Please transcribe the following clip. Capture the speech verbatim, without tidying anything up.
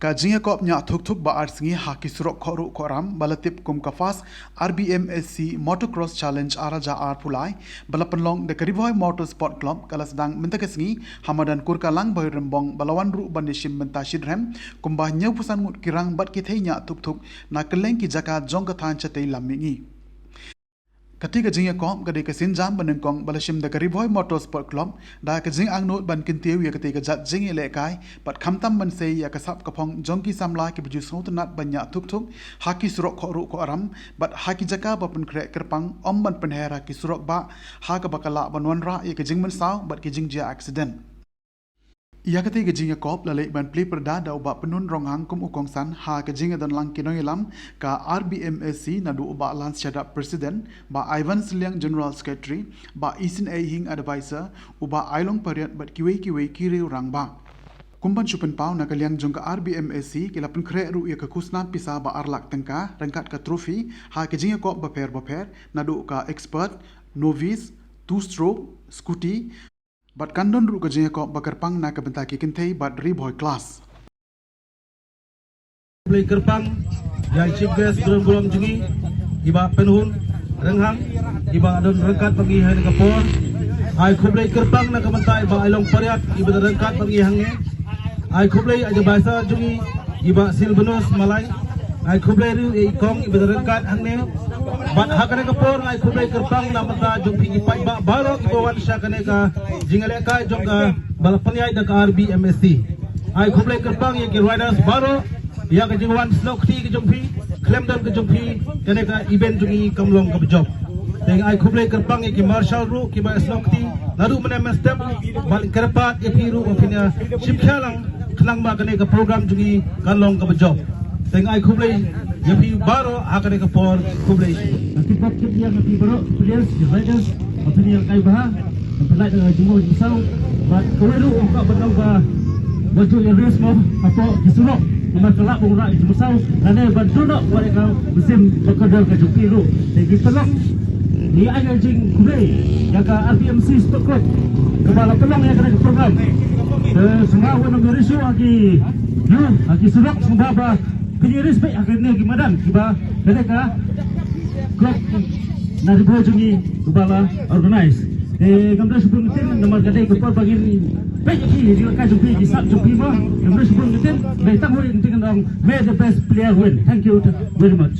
Ka jingïakop ñiah thuk thuk ba ar sngi ha ki surok khohruh khohram ba la tip kum ka FAST RBMSC Motocross Challenge ar hajar arphew lai ba la pynlong da ka Ri Bhoi Motorsport Club ka la sdang mynta ka sngi ha madan Kurkalang Bhoirymbong ba la wan ruh ban ïashim bynta shitrhem kumba hynñiewphew san ngut ki rang bad ki thei ñiah thuk thuk na kylleng ki jaka jong ka thaiñ shatei lam mihngi. Katei ka jingïakop ka dei ka sienjam banyngkong ba la shim da ka Ri Bhoi Motorsport Club da ka jingangnud ban kyntiew ïa katei ka jait jingïalehkai bad khamtam ban sei ïa ka sap ka phong jong ki samla kiba ju sngewtynnat ban ñiah thuk thuk ha ki surok khohruh khohram bad ha ki jaka ba pynkhreh kyrpang, ym ban pynher ha ki surok bah ha kaba ka lah ban wanrah ïa ka jingmynsaw bad ki jingjia aksiden. Ïa katei ka jingïakop la leit ban plie pyrda da u Bah Pynnun Ronghang kum u kongsan ha ka jingïadonlang ki nongïalam ka RBMSC naduh u Bah Lance Shadap, President, Bah Ivan Sylliang, General Secretary, Bah Isin A Hing, Advisor, u Bah Ailong Pariat bad kiwei kiwei ki riew rangbah. Kum ban shu pynpaw, na ka liang jong ka RBMSC ki la pynkhreh ruh ïa ka khusnam pisa ba ar lak tyngka ryngkat ka trophy ha ki jingïakop bapher bapher, naduh ka Expert, Novice, Two Stroke, Scooty, bad kan don ruh ka jingïakop ba kyrpang na ka bynta ki kynthei bad Ri Bhoi Class. Khublei kyrpang ïa i Chief Guest ba don burom jong ngi, i Bah Pynnun Ronghang, iba don ryngkat bad ngi ha kane ka por. Ai khublei kyrpang na ka bynta i Bah Ailong Pariat, iba don ryngkat bad ngi hangne. Ai khublei ïa i Advisor jong ngi, i Bah Silvanus Malai. Ai khublei ruh ïa i Kong, iba don ryngkat hangne. Bad ha kane ka por ai khublei kyrpang na ka bynta jong phi ki paidbah baroh kiba wan sha kane ka jingïalehkai jong ka ba la pynïaid da ka RBMSC. Ai khublei kyrpang ïa ki riders baroh ïa ka jingwan snoh kti ka jong phi, khlem don ka jong phi kane ka event jong ngi kam long kaba jop. Te ai khublei kyrpang ïa ki marshal ruh kiba snoh kti naduh mynne mynstep, bad kyrpad ïa phi ruh ba phin ïa shim khia lang khnang ba kane ka program jong ngi kan long kaba jop. Te ai khublei ïa phi baroh ha kane ka por, khublei. Ki pat ki ïa phi baroh players, ki riders, ba phin ïa kai bha. Pynlait da jingmut jingsaw bad kawei ruh ka ban long ba ba ju ïa race mo hapoh ki surok. Namar ka lah ba u rah jingmut jingsaw lane ban duh noh wat ïa ka mynsiem ba kordor ka jong phi ruh. Te ngi pynlong, ngi ai ka jingkhublei ïa ka RBMSC Sport Club kaba la pynlong ïa kane ka program. Te sngewbha wan ïa race ha ki, ha ki surok, sngewbha ba phi ïa race beit ha kine ki madan kiba kane ka club na Ri Bhoi jong ngi uba la organize. Te ngam da shibun ktien namar ka dei ka por ba ngin peit ïa ki jingïalehkai jong phi, ki sap jong phi mo. Ngam da shibun ktien, dei tang hoi ktien, kan ong may the best player win. Thank you very much.